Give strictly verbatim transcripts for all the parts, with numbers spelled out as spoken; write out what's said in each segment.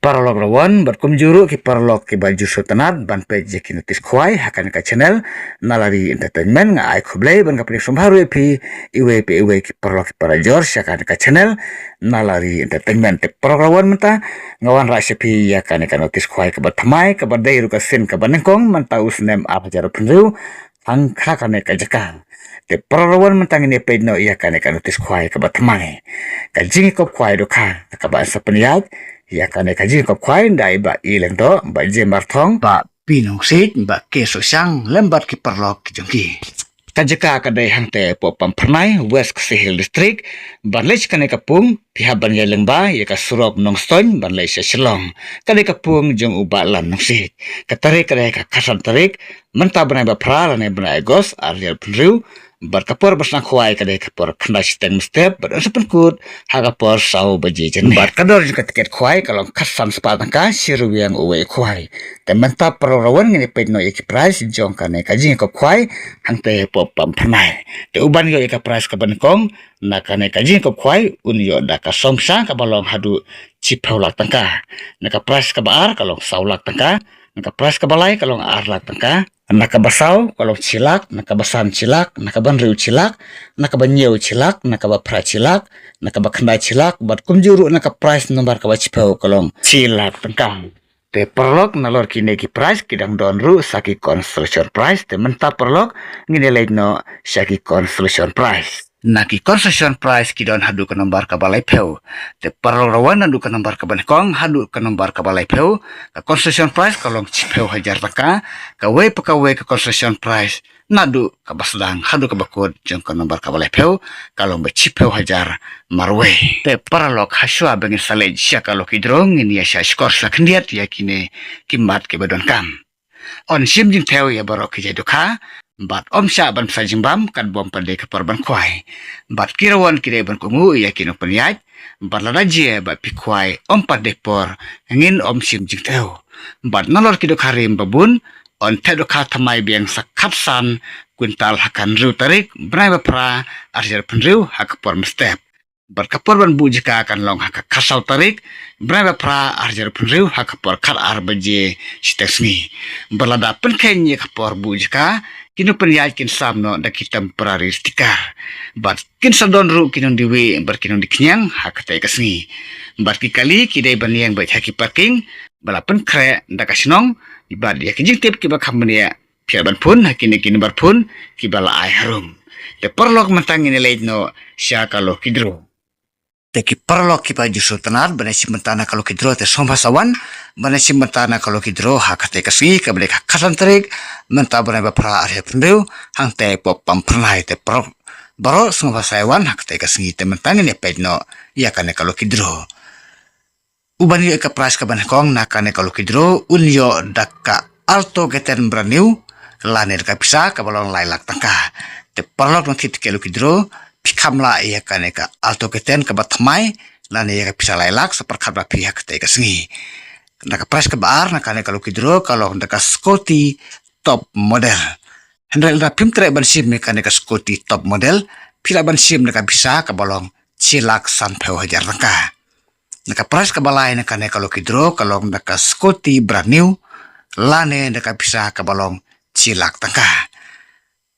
Paralok rawon bad kumjuh ruh ki paralok kiba ju sngewtynnat ban peit ïa ki notice khwai ha kane ka channel Nalari Entertainment, nga ai khublei bad nga pdiang sngewbha ruh ïa phi iwei pa iwei ki paralok ki parajor sha kane ka channel Nalari Entertainment. Te paralok rawon, mynta nga wanrah sha phi ïa kane ka notice khwai kaba thymmai, kaba dei ruh ka sien kaba nyngkong mynta u snem ar hajar arphew hynriew, hangta kane ka jaka. Te paralok rawon, mynta ngin ïa peit noh ïa kane ka notice khwai kaba thymmai. Ka jingïakop khwai dohkha kaba sa pynïaid ïa kane ka jingïakop khwai da i Bah E Lyngdoh, Bah J Marthong, Bah P Nongsiej, Bah K Sohshang lem bad ki paralok ki jong ki. Ka jaka ka dei hangta hapoh Pamphyrnai, West Khasi Hills District. Ban leit sha kane ka pung phi hap ban ïaid lyngba ïa ka surok Nongstoiñ ban leit sha Shillong. Ka dei ka pung jong u Bah Lam Nongsiej. Ka tarik ka dei ka khatsan tarik, mynta bnai ba phra lane bnai August ar hajar arphew hynriew. Bad ka por ban sdang khwai ka dei ka por khyndai shiteng mynstep bad yn sa pynkut ha ka por saw baje janmiet. Bad ka dor jong ka tiket khwai ka long khatsan spah tyngka, shi ryngwiang uwei u khwai. Te mynta paralok rawon, ngin ïa peit noh ïa ki prize jong kane ka jingïakop khwai hangta hapoh Pamphyrnai. Te uban ïoh ïa ka prize kaba nyngkong na kane ka jingïakop khwai un ïoh da ka song pisa kaba long haduh shiphew lak tyngka. Na ka prize kaba ar ka long saw lak tyngka. Na ka prize kaba lai ka long ar lak tyngka. Na kaba saw ka long shi lak, na kaba san shi lak, na kaba hynriew shi lak, na kaba hynñiew shi lak, na kaba phra shi lak, na kaba khyndai shi lak, bad kumjuh ruh na ka prize number kaba shiphew ka long shi lak tyngka. Te paralok, nalor kine ki prize ki dang don ruh sa ki consolation prize. Te mynta paralok, ngin ïa leit noh sha ki consolation prize. Na ki consolation prize ki don haduh ka nombar kaba laiphew. Te paralok rawon, naduh ka nombar kaba nyngkong haduh ka nombar kaba laiphew, ka consolation prize ka long shiphew hajar tyngka. Kawei pa kawei ka consolation prize naduh kaba sdang haduh kaba kut jong ka nombar kaba laiphew ka long ba shiphew hajar marwei. Te paralok, hashwa ba ngin sa leit sha ka lucky draw, ngin ïa shah shkor sa khyndiat ïa kine ki mat kiba donkam. Yn shim jingthew ïa baroh ki jait dohkha, bad ym shah ban bsa jingbam katba ym pat dei ka por ban khwai. Bad ki rawon ki dei ban kohnguh ïa ki nongpynïaid, bad lada jia ba phi khwai ym pat dei por, ngin ym shim jingthew. Bad nalor ki dohkha rim ba bun, yn theh dohkha thymmai biang sa khatsan kwintal ha ka hynriew tarik bnai ba phra ar hajar arphew hynriew ha ka por mynstep. Bad ka por ban buh jaka kan long ha ka khatsaw tarik bnai ba phra ar hajar arphew hynriew ha ka por khatar baje shiteng sngi. Bad lada pynkheiñ ïa ka por buh jaka, ki nongpynïaid kin sam noh da ki temporary sticker. Bad kin sa don ruh ki nongdie wieh bad ki nongdie khñiang ha katei ka sngi. Bad ki kali ki dei ban ïeng beit ha ki parking ba la pynkhreh da ka shnong. Bad ïa ki jingtip kiba kham bniah phi lah ban phone ha kine ki nombar phone kiba la ai harum. Te paralok, mynta ngin ïa leit noh sha ka lucky draw. Te ki paralok kiba ju sngewtynnat ban ïashim bynta na ka lucky draw, te sngewbha sa wan ban ïashim bynta na ka lucky draw ha katei ka sngi kaba dei ka khatsan tarik mynta bnai ba phra ar hajar arphew hynriew, hangta hapoh Pamphyrnai. Te paralok baroh, sngewbha sa ïa wan ha katei ka sngi. Te mynta ngin ïa peit noh ïa kane ka lucky draw. Uban ïoh ïa ka prize kaba nyngkong na kane ka lucky draw un ïoh da ka Alto K ten brand new lane da ka pisa kaba long lai lak tyngka. Te paralok, nongthied tiket lucky draw, phi kham lah ïa kane ka Alto K ten kaba thymmai lane ïa ka pisa lai lak sa pyrkhat bha phi ha katei ka sngi. Na ka prize kaba ar na kane ka lucky draw ka long da ka scooty top model. Hynrei lada phim treh ban shim ïa kane ka scooty top model, phi lah ban shim da ka pisa kaba long shi lak sanphew hajar tyngka. Na ka prize kaba lai na kane ka lucky draw ka long da ka scooty brand new lane da ka pisa kaba long shi lak tyngka.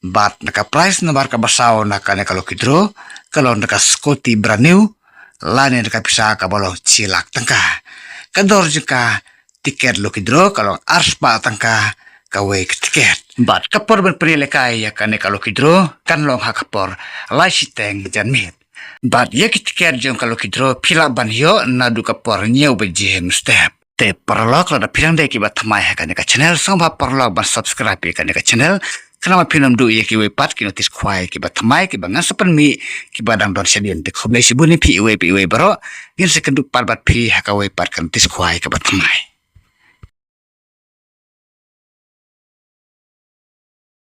Bad na ka prize nombar kaba saw na kane ka lucky draw ka long da ka scooty brand new lane da ka pisa kaba long shi lak tyngka. Ka dor jong ka tiket lucky draw ka long ar spah tyngka kawei ka tiket. Bad ka por ban pynïalehkai ïa kane ka lucky draw kan long ha ka por lai shiteng janmiet. Bad ïa ki tiket jong ka lucky draw phi lah ban ïoh naduh ka por hynñiew baje mynstep. Te paralok, lada phi dang dei kiba thymmai ha kane ka channel, sngewbha paralok ban subscribe ïa kane ka channel, khnang ba phin ym duh ïa kiwei pat ki notice khwai kiba thymmai kiba ngan sa pynmih kiba dang don shadien. Te khublei shibun ïa phi iwei pa iwei baroh. Ngin sa ïakynduh pat bad phi ha kawei pat ka notice khwai kaba thymmai.